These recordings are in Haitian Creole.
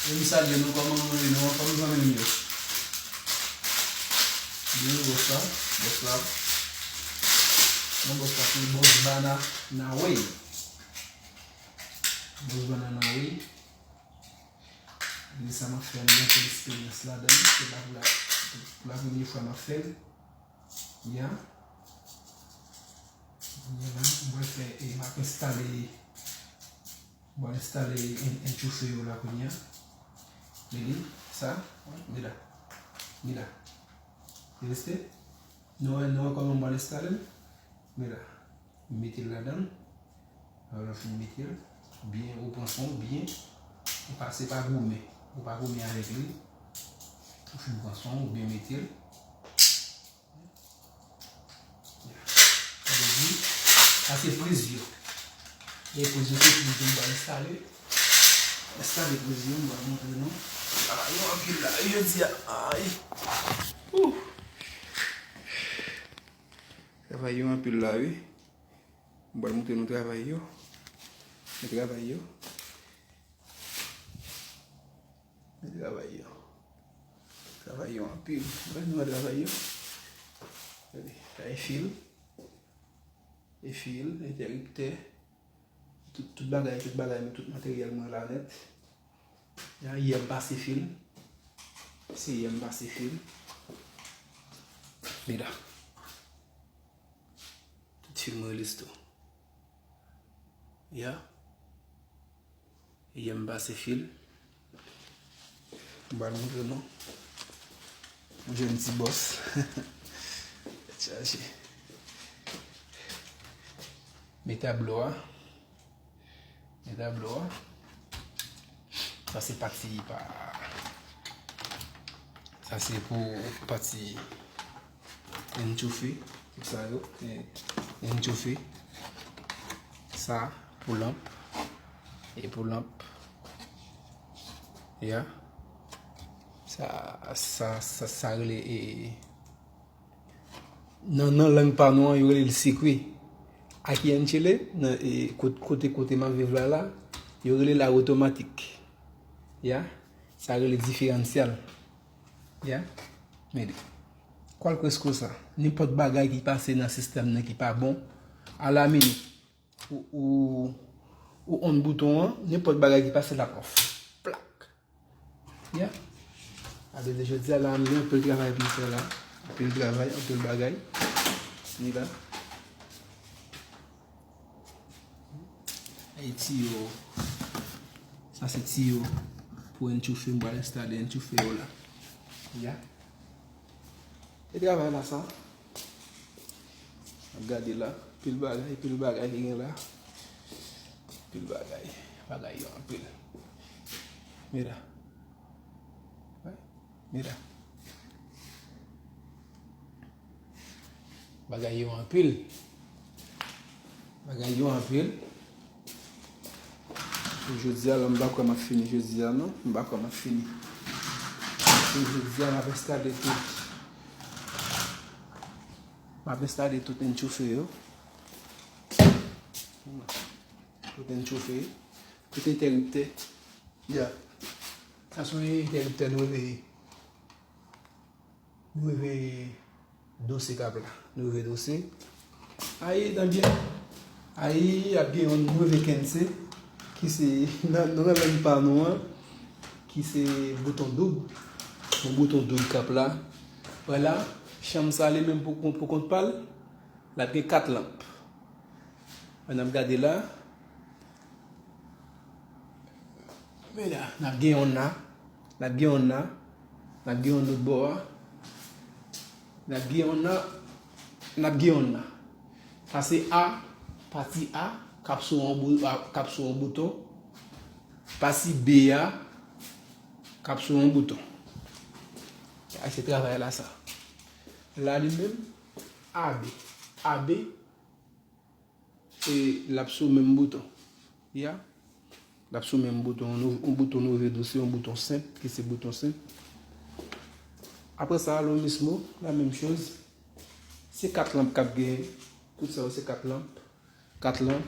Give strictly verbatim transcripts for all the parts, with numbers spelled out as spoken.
E m salye nou, kòman nou ye, nou anfòm, zanmi m yo? Byen, bòs la, bòs la. Non, bòs la, se bòs Banana Way. Bòs Banana Way. Li sa m ap fè, m gen anpil eksperyans ladan l. Se pa pou la, pou la premye fwa m ap fè l. Ya. Kounye a la, m pral fè, e, m ap enstale, m pral enstale en, enchufe yo la kounye a. Gade, sa, mira, mira. Rete. Nou wè, nou wè kòman m pral enstale l? Mira. M mete l ladan l. Lè w fin mete l, byen, ou pran swen w byen. Ou pase pa goumen. Ou pa goumen avèk li. Ou fin pran swen w, ou byen mete l. Sa vle di, sa se priz yo. E priz yo, se priz yo m pral enstale. Enstale priz yo, m pral montre nou. Travay yo anpil la, wi, jodi a. Ay. Ou. Travay yo anpil la, wi. M pral montre nou travay yo. Men travay yo. Men travay yo. Travay yo anpil. Wè, nou wè travay yo. Gade, sa e fil. E fil, entèriptè. Tout, tout bagay, tout bagay, men tout materyèl mwen la nèt. Ya, yè m pase fil. Se yè m pase fil. Mira. Tout fil mwen release tou. Ya. Yè m pase fil. M pral montre nou. Yon jèn ti bòs. Tèt chaje. Men tablo a. Men tablo a. Sa se pati pa. Sa se pou pati enchufe. Tout sa yo. E, enchufe. Sa pou lanp. E pou lanp. Ya. Sa, sa, sa, sa rele, e, nan, nan lang pa nou an, yo rele l sikwi. Aki Enchele, nan, e, kot-, kote, kote m ap viv la, la, yo rele l a otomatik. Ya. Sa rele diferansyal. Ya. Men li. Kwal presko sa. Nenpòt bagay ki pase nan sistèm nan ki pa bon, a la minit, ou, ou, ou on bouton an, nenpòt bagay ki pase l ap off. Plak. Ya. Apre de jodi a la, m gen anpil travay pou m fè la. Anpil travay, anpil bagay. Ni la. E tiyo. Sa se tiyo pou enchufe, m pral enstale enchufe yo la. Ya. E travay la sa. Ap gade la. Pil bagay, pil bagay ki gen la. Pil bagay. Bagay yo anpil. Mira. Mira. Bagay yo anpil. Bagay yo anpil. Jodi a la, m pa kwè m ap fini jodi a, non. M pa kwè m ap fini. Jodi a, m ap enstale tout. M ap enstale tout enchufe yo. Tout enchufe. Tout entèriptè. Ya. Sa se yon entèriptè nou rele. Nou rive dose kap la. Nou rive dose. Ayi, tan byen. Ayi, ap gen yon nou rive kense. Ki se, nan, nan lang pa nou an, ki se bouton doub. Yon bouton doub kap la. Vwala, chanm sa li menm pou kont, pou kont pa l, l ap gen kat lanp. Ann ap gade la. Men la, n ap gen yonn la. N ap gen yonn la. N ap gen yonn lòt bò a. N ap gen yonn la. N ap gen yonn la. Sa se A, pati A, k ap sou yon bou-, a, k ap sou yon bouton. Pati B a, k ap sou yon bouton. A se travay la sa. La li menm, A B. A B, e l ap sou menm bouton. Ya. L ap sou menm bouton. Nou, yon bouton nou rive dose, yon bouton senp, ki se bouton senp. Apre sa, lo mismo, la menm choz. Se kat lanp k ap gen. Tout sa yo se kat lanp. Kat lanp.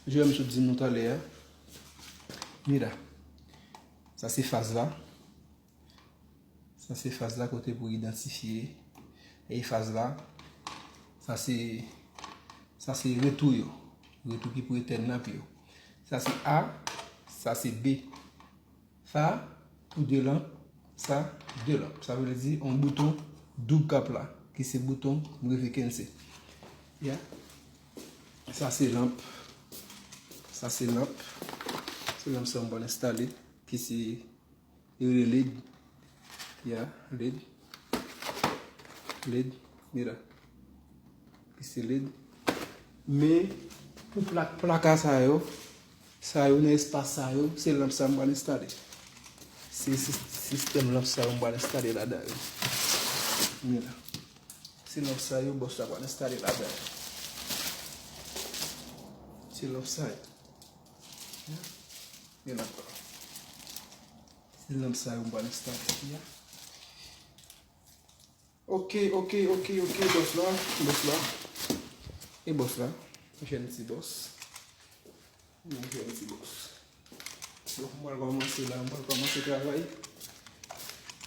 Jan m sot di nou talè a. Mira. Sa se faz la. Sa se faz la kote pou idantifye. E faz la, sa se, sa se retou yo. Retou ki pou etèn lanp yo. Sa se A, sa se B. Sa, pou de lanp, sa, de lanp. Sa vle di, yon bouton doub kap la, ki se bouton nou reve kense. Ya. Sa se lanp. Sa se lanp. Se lanp sa m pral enstale, ki se, yo rele led. Ya, led. Led, mira. Ki se led. Men, pou plak, plaka sa yo, sa yo nan espas sa yo, se lanp sa m pral enstale. Se sis-, sistèm lanp sa yo m pral enstale ladan yo. Mira. Se lanp sa yo, bòs la pral enstale ladan yo. Se lanp sa yo. Ya. Mira. Se lanp sa yo m pral enstale. Ya. Ok, ok, ok, ok, bòs la, bòs la. E bòs la? Mwen jwenn ti bòs. Mwen jwenn ti bòs. Bon, mwen pral kòmanse la, mwen pral kòmanse travay.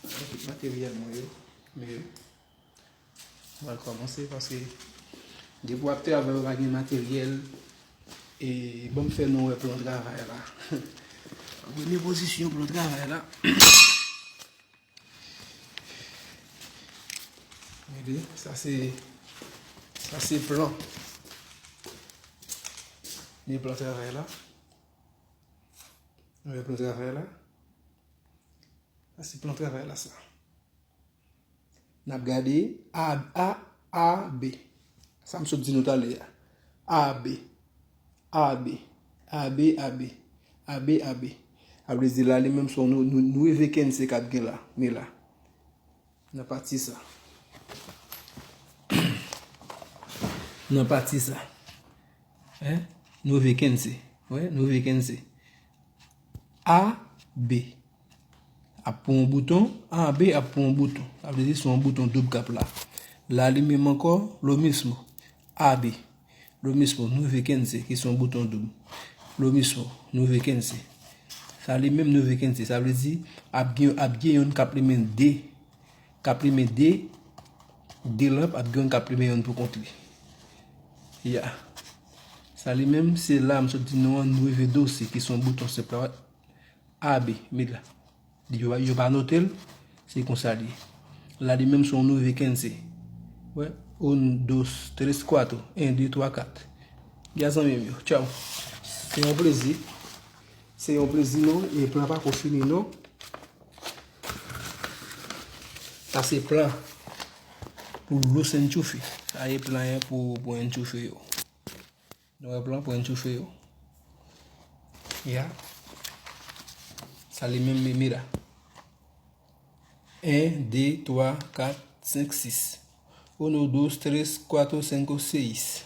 Mwen tout materyèl mwen yo, men yo. Mwen pral kòmanse paske depi w ap travay, ou pa gen materyèl. E ban m fè nou wè plan travay la. Premye pozisyon plan travay la. Gade, sa se, sa se plan. Men plan travay la. Nou wè plan travay la. Sa se plan travay la, sa. N ap gade A, A, A, B. Sa m sot di nou talè a. A, B. A, B. A, B, A, B. A, B, A, B. A vle di la, li menm se yon nou, nou, nou reve kense k ap gen la. Men la. Nan pati sa. Nan pati sa. Hein? Nou reve kense. Wè, nou reve kense. A, B. Ap pran yon bouton, A, B ap pran yon bouton. Sa vle di se yon bouton doub k ap la. La li menm ankò, lo mismo. A, B. Lo mismo, nou reve kense, ki se yon bouton doub. Lo mismo, nou reve kense. Sa li menm nou reve kense. Sa vle di, ap gen, ap gen youn k ap limen de, k ap limen de, de lanp, ap gen youn k ap limen youn pou kont li. Ya. Sa li menm, se la m sot di nou an, nou reve dose, ki se yon bouton senp la. A, B, met la. Yo, yo pa note l, se konsa li ye. La li menm se yon nou reve kense. Wè, un, dos, tres, cuatro. En, de, twa, kat. Ya zanmi m yo, tchaw. Se yon plezi. Se yon plezi non, e plan pa ko fini non. Sa se plan pou los enchufe. Sa e plan an pou, pou enchufe yo. Nou wè plan pou enchufe yo. Ya. Sa li menm, men mira. En, de, twa, kat, senk, sis. Uno, dos, tres, cuatro, cinco, seis.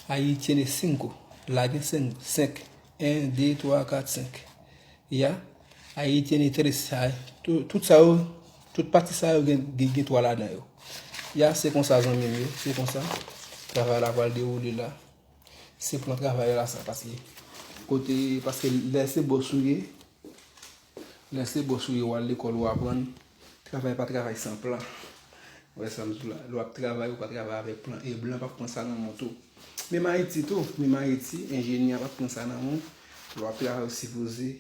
Ahí tiene cinco. La gen senk, senk. En, de, twa, kat, senk. Ya. Ahí tiene tres. Sa, tout, tout sa yo, tout pati sa yo gen, gen, gen twa ladan yo. Ya, se konsa zanmi m yo, se konsa. Travay la pral dewoule la. Se plan travay la sa, paske kote, paske lè se bòs ou ye, lè se bòs ou ye, w al lekòl, ou aprann, travay pa travay san plan. Ou wè sa m di w la, lè w ap travay, ou pa travay avèk plan, e blan p ap pran sa nan men w tou. Menm Ayiti tou, menm Ayiti, enjenyè p ap pran sa nan men w. Lè w ap travay, ou sipoze,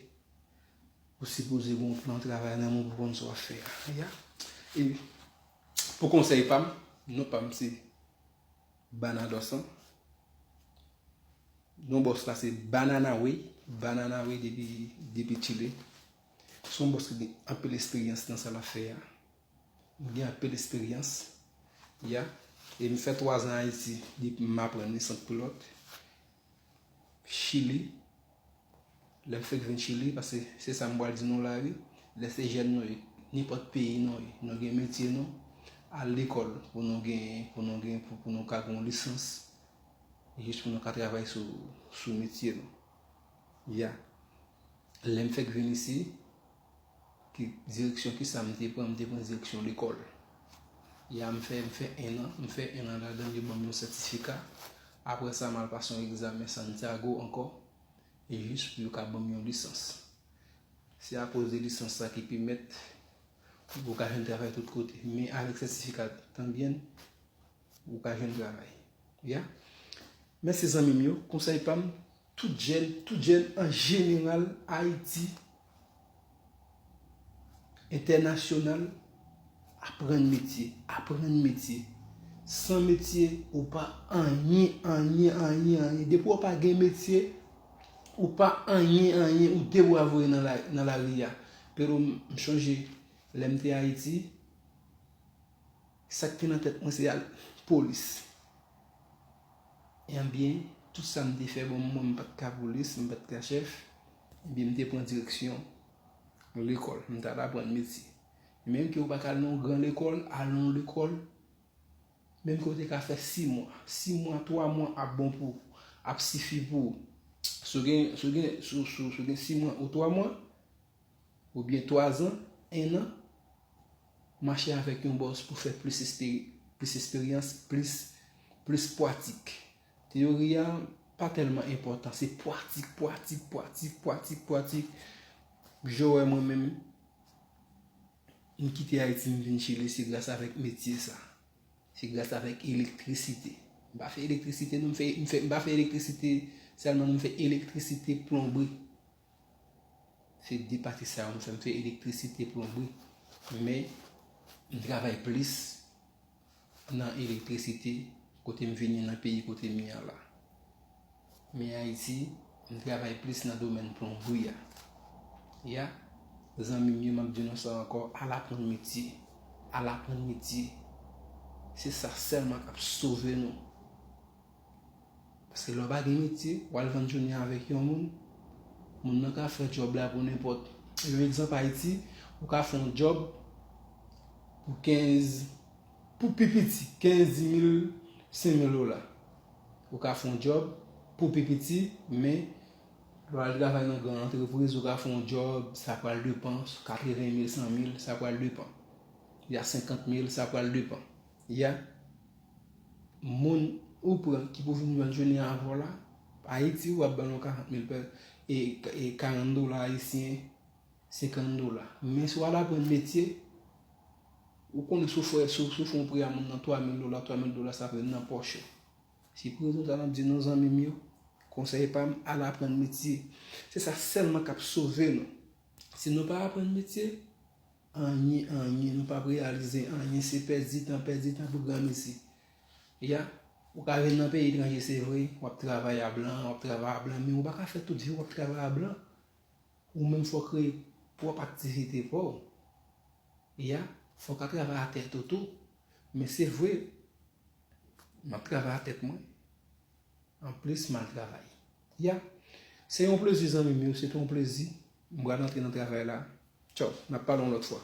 ou sipoze gen yon plan travay nan men w pou konn sa w ap fè a. Ya. E pou konsèy pa m, non pa m se Banados an. Non bòs la se Banana Way. Banana Way depi, depi Chile. Se yon bòs ki gen anpil esperyans nan sa l ap fè a. Li gen anpil esperyans. Ya. E m fè twa zan Ayiti depi m aprann li sant pilòt. Chili. Lè m fèk vin Chili, paske se sa m pral di nou la wi. Lè se jèn nou ye, nenpòt peyi nou ye, nou gen metye nou, al lekòl pou nou gen, pou nou gen, pou, pou nou ka gen yon lisans, jis pou nou ka travay sou, sou metye nou. Ya. Lè m fèk vin isi, ki direksyon ki sa m te pran? M te pran direksyon lekòl. Ya, m fè, m fè en an, m fè en an ladan, yo ban m yon sètifika. Apre sa, m al pase yon egzamen Santiago ankò, e jis pou yo ka ban m yon lisans. Se akoz de lisans sa ki pèmèt ou ka jwenn travay tout kote. Men avèk sètifika Tangyèn, ou ka jwenn travay. Ya. Mèsi zanmi m yo, konsèy pa m, tout jèn, tout jèn an jeneral, Ayiti, entènasyonal, aprann metye, aprann metye. San metye, ou pa anyen, anyen, anyen, anyen. Depi w pa gen metye, ou pa anyen, anyen, ou debravoye nan la, nan lari a. Pero m chonje, lè m te Ayiti, sa k te nan tèt mwen se al polis. Ebyen, tout sa m te fè, bon, mwen m pa t ka polis, m pa t ka chèf, ebyen, m te pran direksyon lekòl, m t al aprann metye. Menm ke ou pa ka al nan yon gran lekòl, al nan yon lekòl, menm ke ou te ka fè sis mwa, sis mwa, twa mwa ap bon pou ou, ap sifi pou ou. Si w gen, si w gen, si w, si w, si w gen sis mwa ou twa mwa, oubyen twa zan, en an, mache avèk yon bòs pou fè plis esperi-, plis esperyans, plis, plis pwatik. Teyori a pa tèlman enpòtan, se pwatik, pwatik, pwatik, pwatik, pwatik. Jan w wè mwen menm, m kite Ayiti, m vin Chili, se gras avèk metye sa. Se gras avèk elektrisite. M pa fè elektrisite, non, m fè, m fè, m pa fè elektrisite sèlman, non, m fè elektrisite, plonbri. Se de pati sa yo m fè, m fè elektrisite, plonbri. Men, m travay plis nan elektrisite kote m vini, nan peyi kote m ye a la. Men Ayiti, m travay plis nan domèn plonbri a. Ya, zanmi m yo, m ap di nou sa ankò, al aprann metye. Al aprann metye. Se sa sèlman k ap sove nou. Paske lè w pa gen metye, w al vann jounen avèk yon moun, moun nan ka fè djòb la pou nenpòt. Yon egzanp, Ayiti, ou ka fè yon djòb pou kenz, pou pi piti, kenz, dis mil, senk mil dola. Ou ka fè yon djòb pou pi piti, men lè w al travay nan gran antrepriz, ou ka fè yon djòb, sa pral depan, katreven mil, san mil, sa pral depan. Ya senkant mil, sa pral depan. Ya moun ou pran ki pou vin vann jounen avè w la, Ayiti, w ap ban l yon karant mil pè, e, e karant dola ayisyen, senkant dola. Men si w al aprann metye, ou konnen si w fè, si w, si w fè yon pri a moun nan twa mil dola, twa mil dola sa vle nan pòch ou. Se pou rezon sa n ap di nou zanmi m yo, konsèy pa m, al aprann metye. Se sa sèlman k ap sove nou. Si nou pa aprann metye, anyen, anyen, nou p ap reyalize anyen, se pèdi tan, pèdi tan pou granmesi. Ya, ou ka vin nan peyi etranje, se vre, w ap travay a blan, w ap travay a blan, men ou pa ka fè tout vi w ap travay a blan. Ou menm fò w kreye pwòp aktivite pa w. Ya, fò w ka travay a tèt ou tou. Men se vre, m ap travay a tèt mwen. Anplis, m al travay. Ya, se yon plezi, zanmi m yo, se te yon plezi. M pral antre nan travay la. Tchaw, n ap pale yon lòt fwa.